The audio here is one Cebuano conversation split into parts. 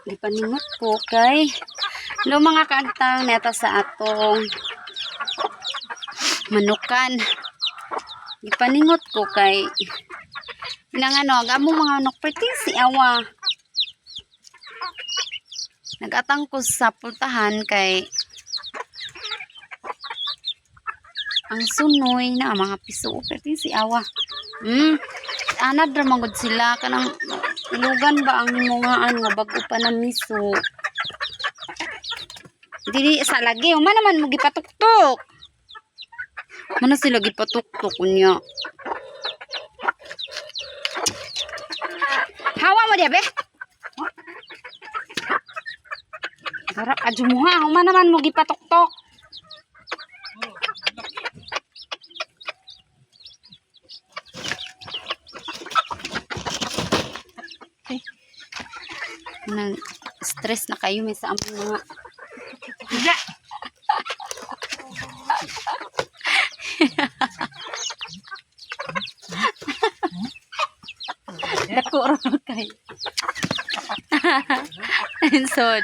Gipaningot ko kay, hello mga kaagtang, neta sa atong manukan. Gipaningot ko kay nang ano, ang among mga manok perting si awa. Nagatang ko sa pultahan kay ang sunoy na ang mga piso perting si awa. Anad ra man gud sila kanang ilugan ba ang himungaan nga bag-o pa na miso. Dili sa lagi, uma naman mo gipatuktok. Mana sila gipatuktok unya. Hawa mo diya be. Harap adyo mo ha, uma naman mo gipatuktok. Nang stress na kayo may sa among mga Higa. Dako ra kay. Insod.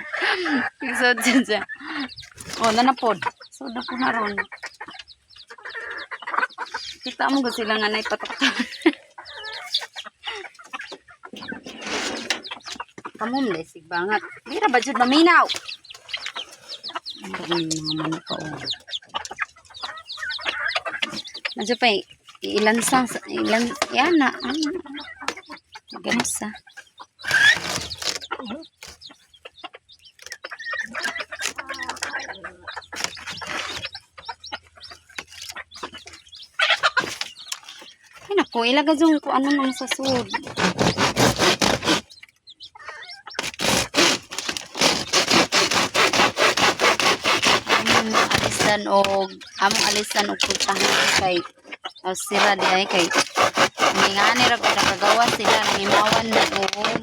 Insod siya. Oh, nanapod. So dako na ron. Kita mo gud sila nga nay patuktok. Kamo man sig bangat. Di ra ba jud maminaw? Ang dami mga manok pa oh. Medyo pa ilan sa ilan yan na ano. Ganun sa. Ay naku, ilagay yung kung ano nang sa sud. Among alisan og among alisan og pultahan kay o sira di ay kay ngani ra gud nakagawa sila, nangimawan na og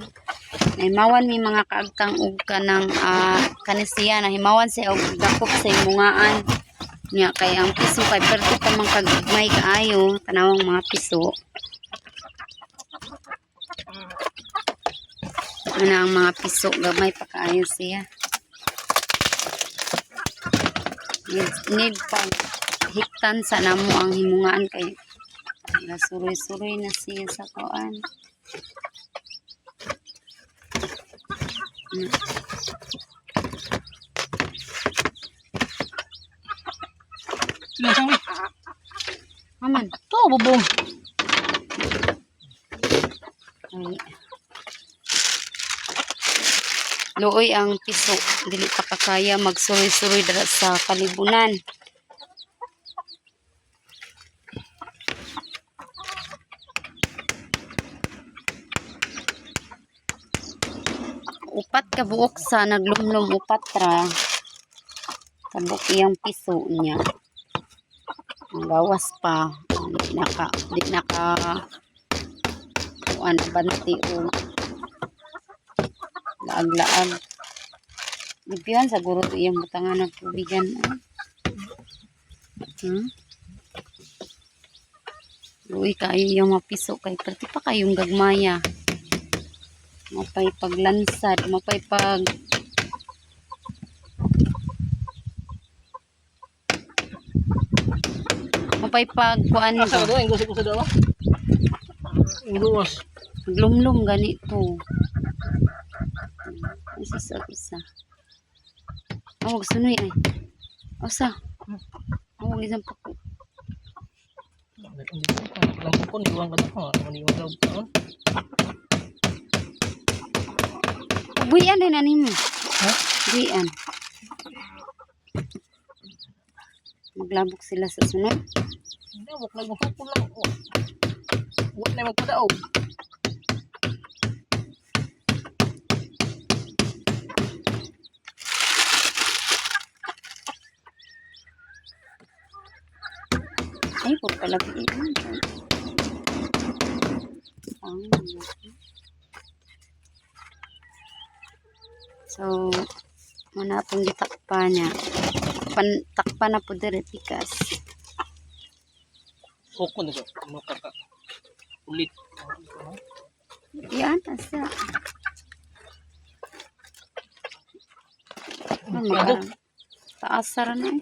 nahimawan mi mga kaagtang og kanang kanisiya, nahimawan siya og dakop sa imungaan niya kay ang piso kay perto pa man kagmay kaayo. Tanawang mga piso ana, ang mga piso gamay pa kaayo siya, need pag hiktan sa namo ang himungaan kay nasuroy-suroy na siya sa kuan. Sila sang Aman. To bubong. Ay. Luoy ang piso, dili pa kakaya magsuroy-suroy dara sa kalibunan. Upat ka buok sa naglumlum, upat ra kabuok iyang piso niya. Ang gawas pa di naka kuan banti o laag-laag. Libyuhan sa guro to iyang butangan ng tubigan. Ah. Uy, kayo yung mapiso kay perti pa kayong gagmaya. Mapay paglansad, mapay pag mapay pag kuan Asa ba? ka do? Ingos ko sa dawa. Ingos. Lumlum ganito. Isa sa isa. Awag sunoy ay. Asa? Awag isang pako. Lang ko niwang ka to. Niwang daw taon. Buyan din ani mo. Ha? Buyan. Maglabok sila sa sunod. Hindi wak lang mo lang. Wak na magpadaog. Ay, po pala. Ang So, muna pong gitakpa niya. Pan, takpa na po dire pikas. Soko na siya. Ano ka ka? Ulit. Yan, asa. Ano mag Taas ra na eh.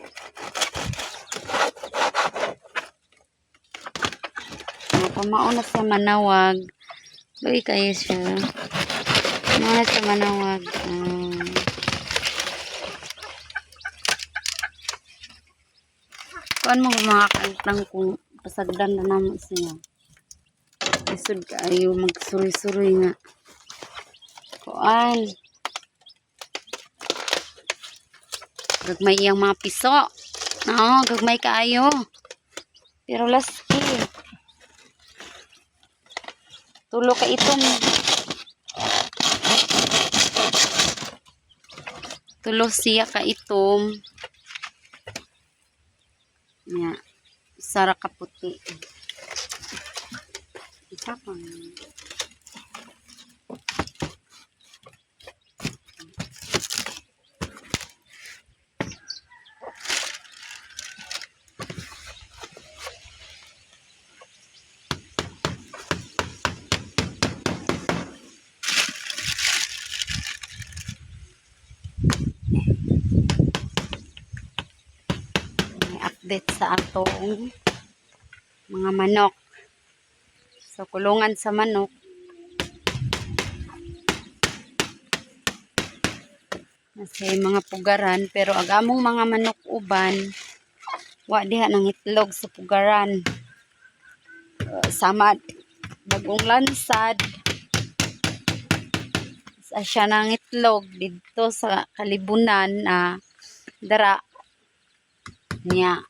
Pamao na sa manawag. Luoy kayo siya. Mao na sa manawag. Ah. Kuan mo mga kaagtang kung pasagdan na namo siya. Isod kaayo magsuroy-suroy nga. Kuan. Gagmay iyang mga piso. Oo, gagmay kaayo. Pero laski. Tulo ka itong. Tulo siya ka itom. Nga. Sara ka puti. Isa pa. May update sa atong mga manok. So, kulungan sa manok. Nasa yung mga pugaran, pero ag among mga manok uban, wa diha nang itlog sa pugaran. Sama bagong lansad. Sa siya nang itlog didto sa kalibunan na dara niya.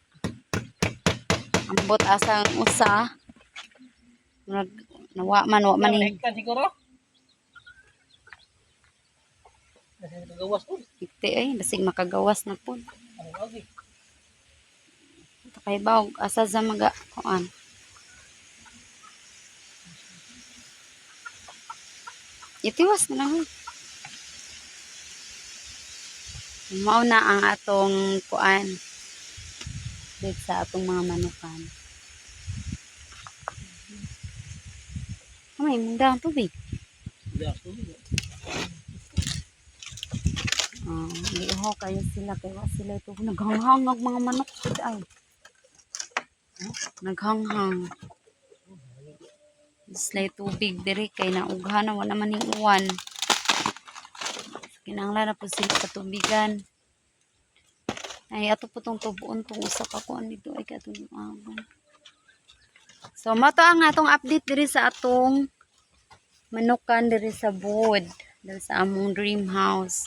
Ambot asang usa. Murag nawa man wa man ni Kan siguro. Nasa gawas ko. Ite ay basig makagawas na pud. Ano lagi? Kay bawg asa sa maga kuan. Itiwas na lang. Hoy. Mao na ang atong kuan dito sa atong mga manukan. Ay, munda ang tubig. Gawas ko. Oh, liho kayo sila kay wa sila ito naghanghang ang mga manok pud ay. Naghanghang. Sila tubig diri kay naughan na wala man ning uwan. So, kinahanglan na pud sila patubigan. Ay ato po tong tubuon tong usa ka kuan dito ay katong agon. So mao to ang atong update diri sa atong manukan diri sa board diri sa among dream house.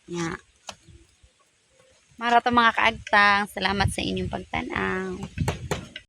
Nga. Mara to mga kaagtang. Salamat sa inyong pagtanaw.